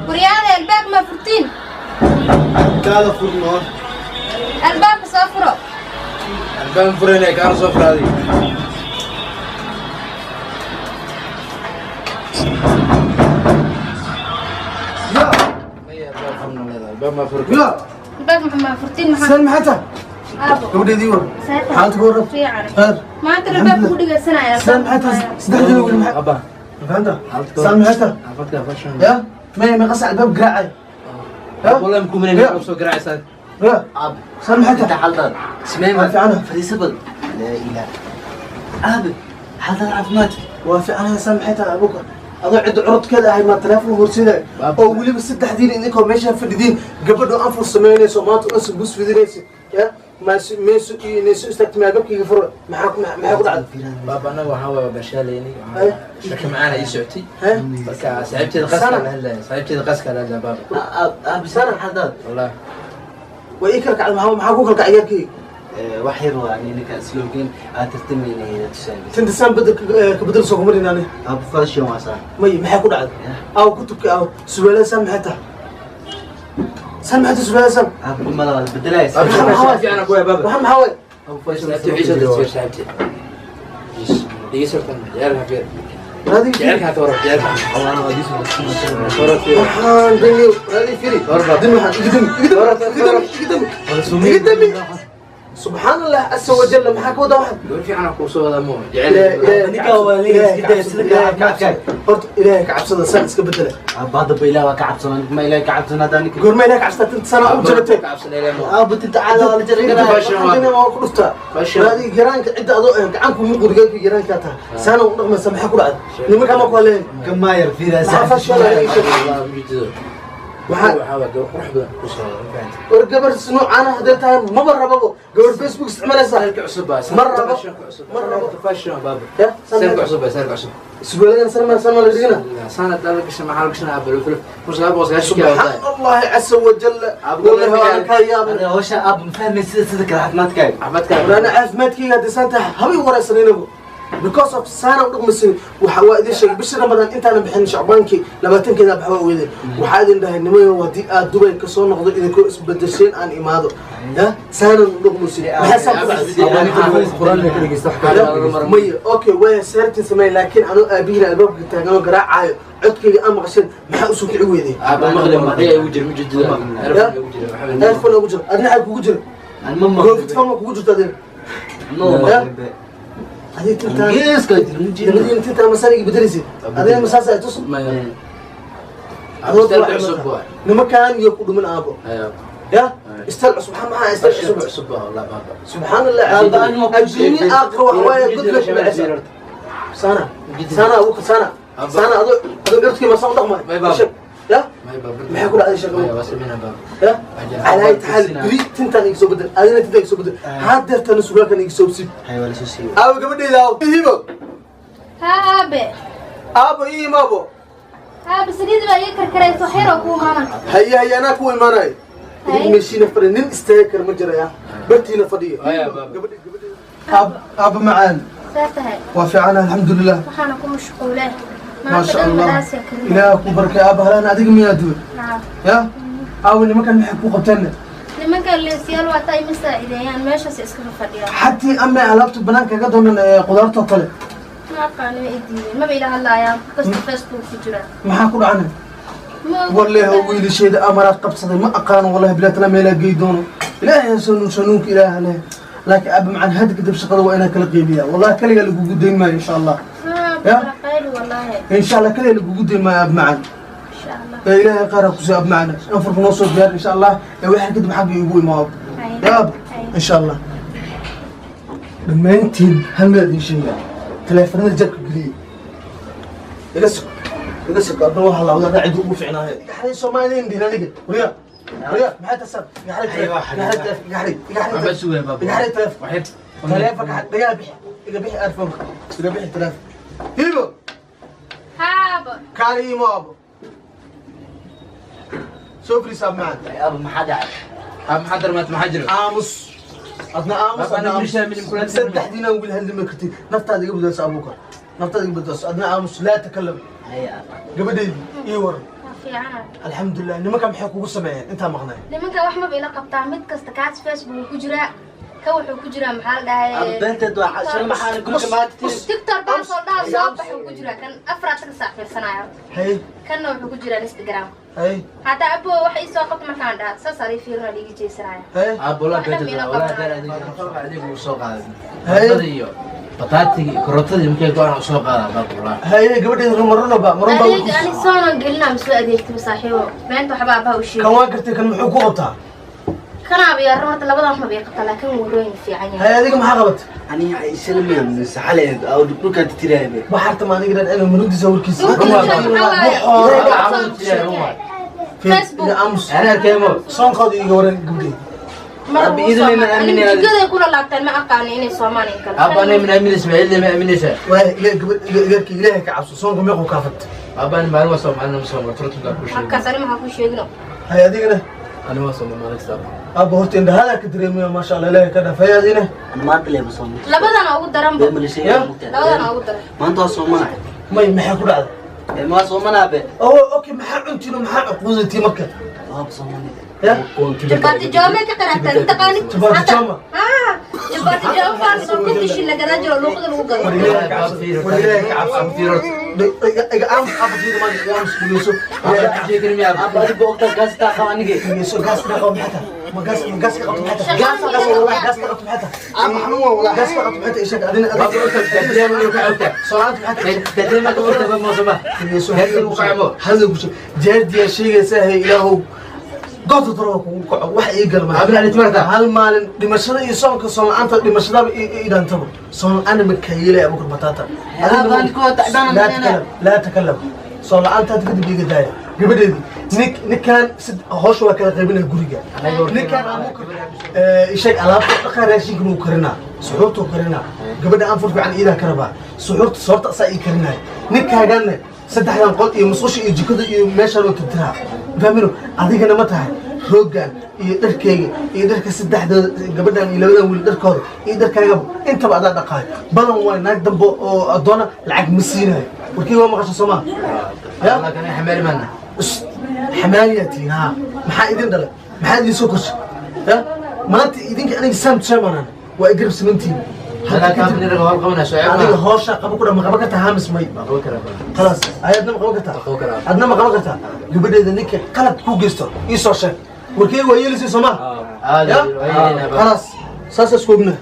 Guryaada albaab ma furtiin? Kaada furno. Albaabka soo furo. Albaan furayna, kaana soo furaaday. Ya. Maya, albaan furna leedahay, albaan maa furi. Ya. Albaabka ma furtiin maxaa? San maxay tahay? Aabo. Gabadheedii war. Saata. Xaalad ku waran. Fiican. Khayr. Maanta albaabka ku dhigaysanaya. San maxay tahay? Saddexdii wiil maxay? Abba. Fahanta? San maxay tahay? Xaafadka fashion. Ya, may may qasac albaab garaacay. Ya. Wallahi mukuminay soo garaacaysaa. Ya. Aab. San maxay انت tahay? حلدان اسمعي. Waa fiicana. فريسة بل لا اله aabe, xaaladaada caafimaadka? Waa fiicanahay. San maxay tahay, abuka? Adoo cidda curadkeeda ahay maa teleefon horsiday oo weliba saddexdiin idinkoo meeshaan fadhidiin, gabadho anfur samaynayso, maanta oo bus fidinaysa, ya meesu iyo neesu istaagtay, albaabkayga furo. Maxaa ku dhacday? Baaba, annaga waxaa waay bashaalaynay. Ay. Shaka macaana ii socotay. He? Marka saaxiibteeda qaska Sana. la hadlaya, saaxiibteeda qaska la hadlaya, baaba. Aabe, sana xaaladaada? Wallahi. Waa ii kala kacday. Maxaa ku kala kacay yarkayga? Wax yar waa ninka isloogeyn aad tartamayna tusaan. Tintasaan bedel ka bedel soo kumarin ani. Aab, fashion waa saa. May, maxay ku dhacday? Aw kutubka, aw suwaalaha. San maxay tahay? San maxay tahay suwaalaha san? Aab, mala wada bedelaysa. Baaba, Maxaa fiican ku yahay, baaba. Maxaa waay? Saaxiibtay waxay soo dirtay, saaxiibtay dhegeyso horta, jecelka fiir. Raadi. Jecelka hata warab, jecelka warab fiir. Waxaan damiyo, raadi, firi. Dimi, waxaan iga dami, iga dami, iga dami, iga dami, iga dami. Subxaan Allah casa wajalla, maxaa ka wadaa waxaan? Gabar fiican kuu soo wadaa moo. Ninka waa leeyahay, iska day, sida kale caafimaadkaaga. Horta Ilaahay ka cabsada, saan iska bedela. Aab, hadda ba ilaah waa ka cabsanaa, ma ilaah ka cabsanaa hadda ninka. Goorma Ilahay ka cabsataa? Tinta sana u jaratay. Aab, tinta caada waa la jari karaa. Fashion waa. Waa ku dhuftaa. Fashion. Raadi, yaraanka cidda adoo eh gacanku mu qurigaanka yaraankaa tahay, saana u dhaqmaysa. Maxaa ku dhacday? Nimankaa ma ku hadleen? Kamaa yar fiiraa. Maxaa fashion ah ii sheeg? Waxaa waa gabar qurux badan kuu soo wada, ma fahanti? War gabar noocaana hadday tahay maba rababo. Gabar Facebook isticmaalaysa. Sarka cusub baa. Ma rabo. Cusub. Ma rabo. Fashion, baaba. Ya. Sarka cusub baa, sarka cusub. Suwaaladan sanma la dhigina. Sanad la gashay, maxaa la gashanaa? Balo 1990. Subxaan allahi casa wajalla, wallahi waan kaa yaabay. Hawsha aab ma fahmay, sida kale caafimaadkaaga. Caafimaadka. War ana caafimaadkayga haddii saan tahay habay waraysanaynabu because of saana u dhaqmaysin. Waxa waa idin sheegay, bishii Ramadaan intaanan bixin, Shacbaankii 20-keeda baxwa ogeedeen, waxaa idin dhahay: nimayo, haddii aad Dubay kasoo noqdo idinkoo isbedesheen aan imaado, ya saanan u dhaqmaysin. Maxaa saan ku dhacday? Maya, okay, waya seertin samey, laakiin anoo aabihiina albaabka taaganoo garaacayo, codkayga aan maqasheen, maxaa usoo kici weydey? Aaba, maqli maqli ugu jira, mujidida ugu jira maxamed. Earphone ugu jiro, adina xag kugu jiro. Ma Covid phone ma kugu jirto adina? ma maqlin. Adiga tintaan Geeska jira mujida. Labadiina tintaan masaan iga bedelaysid, adina masaas ay tus. Maya, style cusub waa. Nimankaan iyo ku dhumin, aabo. Ayo. Ya style cusub, maxaa style cusub cusub? Cusub baa wallahi, baaba. Subxaan allah, Aaba, anima ku adduunye aakhir waxa waaye godka ku dhacaysa. Sana sana, abuka, sana sana, adoo curudkii masaan u dhaqmay. May baaba. Sheeg. Ya. Maya, baaba. Maxay ku dhacday sheekh? Maya, waa sameynaa, baaba. Ya, calaa taxaal, beri tintaan iga soo bedel, adina tintaan iga soo bedel, hadeertana surwaalkan iga soo sib. Hay, waa la soo siiyey. Aabo, gabadheyda, aabo hibo. Haa aabe. Aabo, ii imaabo. Aabe, saliid baa ii karkaraysa, wax yaroo kuu imaana. Haye haye, anaa ku imaanayo. Haye. Meeshiina fadhiya, nin istaagi kara ma jiraya, bartiina fadhiyo. Haya, baaba. Aaba macaan. Saa tahay? Waa fiican, alxamdulilah. Waxaana ku mashquulee. Maa sha Allah, Ilaah ku barkay. Aaba, halaan adiga miyaa duwe? Haa. Ya aawo, nimankan maxay ku qabteen? Nimankan leesiyaal waa taa, ima saacideeyaan, meeshaas iskaga fadhiyaan. Xatii ama alaabta banaanka kaga doonan ee qudaartoo kale? Ma aqaano, ma i diideen, maba ila hadlaayaan kasta, Facebook ku jira. Maxaa ku dhacnay? Ma ogi. Wallahi wiilasheeda amaraad qabsaday, ma aqaano wallahi bilaatala meelaa gey doono. Ilaahay sanuun sanuunka Ilaah leh. Laakiin aaba macaan, hadda kadib shaqada waa inaan kala qeybiya. Wallahi kaligaa lagugu dayn maayo, insha Allah. Haa, qayli wallahi. Insha Allah kaligaa lagugu dayn maayo, aaba macaan. Insha Allah. Ee Ilaahay qaar ha ku siiyo, aaba macaan. Anfurka noo soo diyaar, insha Allah. Ee waxaan kadib xagga iigu imaado ya aab, insha Allah. Dhammaantiin hal meel idin sheegaa: taleefanada jabka geliya. Iga sug, iga sug. Adna waa halawda, adaa cid ugu ficnaaye. Igaxray Soomaaliyin dhihin aniga. Wariya, wariya, maxay tasan? Igaxray taleefon, igaxray taleefon, igaxray, igaxray. Waxba sugaya, baaba. Igaxray taleefon. Waxay taleefonka dhagaa bixi, iga bixi earphone-ka, iga bixi taleefon. Hibo. Haabo. Kaali imo, abo. Soo fariis, ab macaan. Aaba, maxaa dhacay? Aab, maxaa darmaat? Maxaa jiro? Aamus, adna aamus. Baaba, adna ana aamus. wiilasha milim kula. Saddexdiina wiil hadli ma kartid. Naftaada iga badbaadso, abuukar, naftaada iga badbaadso. Adna aamus, laa takalam. Haya, aaba. Gabadhaydi, ii waran. Waa fiicana. Alxamdulilah. Nimanka maxay kugu sameeyeen intaa maqnay? Nimanka wax maba ila qabtaa. Mid kasta kaas Facebook ku jiraa, ka wuxuu ku jiraa, maxaa la Aaba, dhahay? beenteed waa shalay. Maxaana guriga maanta tiri? TikTok baa soo dhaha, soo bax uu ku jiraa. Kan afraad ka saac fiirsanaya. Hay. Kanna wuxuu ku jiraa Instagram. Hay. Hataa abo wax ii soo qabta markaan dhaha, saas aday fiirina dhiigi jeesanaya. Hay. Aab, wallah Wax dhan beenta. ila Wallah qabtaa. daar adeeg uu soo qaaday. Hey. Baradhada iyo bataatiga iyo karootada markay go'aan u soo qaadaa, baab, wallah. Hay, gabadhayda, maruna ba marun baa. Adeeg ani soonan gelina ma soo adeegtaba, saaxiibo. Beenta waxba abaha u Kan sheegay. waa gartay. Kan muxuu ku qabtaa? Kanaaba yaa horta labadan wax maba ii qabtaa, laakiin wuu fiican yahay. Hay, adiga maxaa qabatay? Aniga shalay miyaa mise xalay oo dhulkaan titiraaye? Waxarta ma aniga dhan inuu maruntiisa warkiisa. Dhulka maxaa waaye? Facebook. Aamus. Ana arkeemo. Soonkooda iiga waran, gabadhayda. Mar Abi, wuu idin soomaa. ma aaminay Aniga adiga. jikaday kula laabtaan, ma aqaano inay soomaan in kale. Aab, ana min aaminaysa, ma cidna ma aaminaysa. Waa gabadh, Ilaahay ka cabso. Soonka meequu kaa fagtay? Aab, ana maalin waa soo, maalin ma soo marturtu ka ku sheegay. Markaas ani maxaa ku sheegino? Hay, adigana? Ani waa soo maalin kasta. Aabba, horta indhahadaa ka dareemaya, maasha Allah, Ilaahay ka dhaaf. Hay, adigana? Ana maanta leeba soomay. Labadana ugu daranba. Been ma la sheegaya mugtaa? Labadana ugu daran. Maanta waa soomana. May, maxay ku dhacday? Ee, ma waa soomanaa be. Oo okay, maxaa cuntiin oo maxaa cuquudatii marka? Waaba soomana. Ya. Jabaati joome ka qaraabtaan, taqaanid? Jabaati jooma? Ah, jabaati joome baan soo ku shil la gadaa jiro, luuqada lagu gado. War Ilaahay ka cabso, war Ilaahay ka cabso. Iga aamus, aabba, fiiri maan, iga aamus, dhegeyso. Ilaahay ka cabso. Aaba, adiga ogtaa gaastaa qaba anige. Dhegeyso, gaas ka qabo maxay tahay? Ma gaas, ma gaas ka qabto maxay tahay? Gaas, gaas, wallahi gaas ka qabto maxay tahay? Aaba, xanuun waa wallahi. Gaas ka qabto maxay tahay? Ishaq adina, adiga solaanta maxay tahay? Dhegeyso, hadda ku sheeg jaardiyaa sheegaysaa. Hay, Ilaahow goobta daroo kugu kaco wax ii galma. Hal maalin dhimashada iyo soonka, soon la-aanta dhimashadaba i dhaantaba. Soon la-aana ma kayeelay, Abukar Batata. Aaba, aniga waa tacbaan. Laa takalam, laa takalam. Soon la-aanta hadda kadib iga daaya. Gabadheedii, ninkaan si hawsha waa kala qaybinaya guriga. Ninkaan Abukar isheeg alaabta dhaqaa, raashinkan uu karinaa, suxuurta uu karinaa. Gabadha anfur fiican iidaa ka rabaa. Suxuurta soorta asaa ii karinaya. Ninkaaganna saddexdan qol iyo musqusha iyo jikada iyo meeshaan oo tirtiraa, fahmino? Adigana ma tahay rooggan iyo dharkeyga iyo dharka saddexdooda, gabadhan iyo labadan wiil dharkooda iyo dharkaagaba intaba adaa dhaqaayo. Balan waay, naag dambe oo addoona lacag ma siinayo. Warkii waa maqasha, soo maa? Ya xamaaliyaa tihiin. Haa, maxaa idin dhalay? Maxaa idin soo korshay? Ya maanta idinka aniga sam chairmanan waa igarab simantihiin. Adiga hawsha qaba ku dha. Ma qaban kartaa? Hamis may. Khalaas, ay adna ma qaban kartaa? Adna ma qaban kartaa? Gabadheeda ninka qalad ku geysto ii soo sheeg. Warkeyga waa yeelisay, soo maa? Ya khalaas, saas isku ognaha.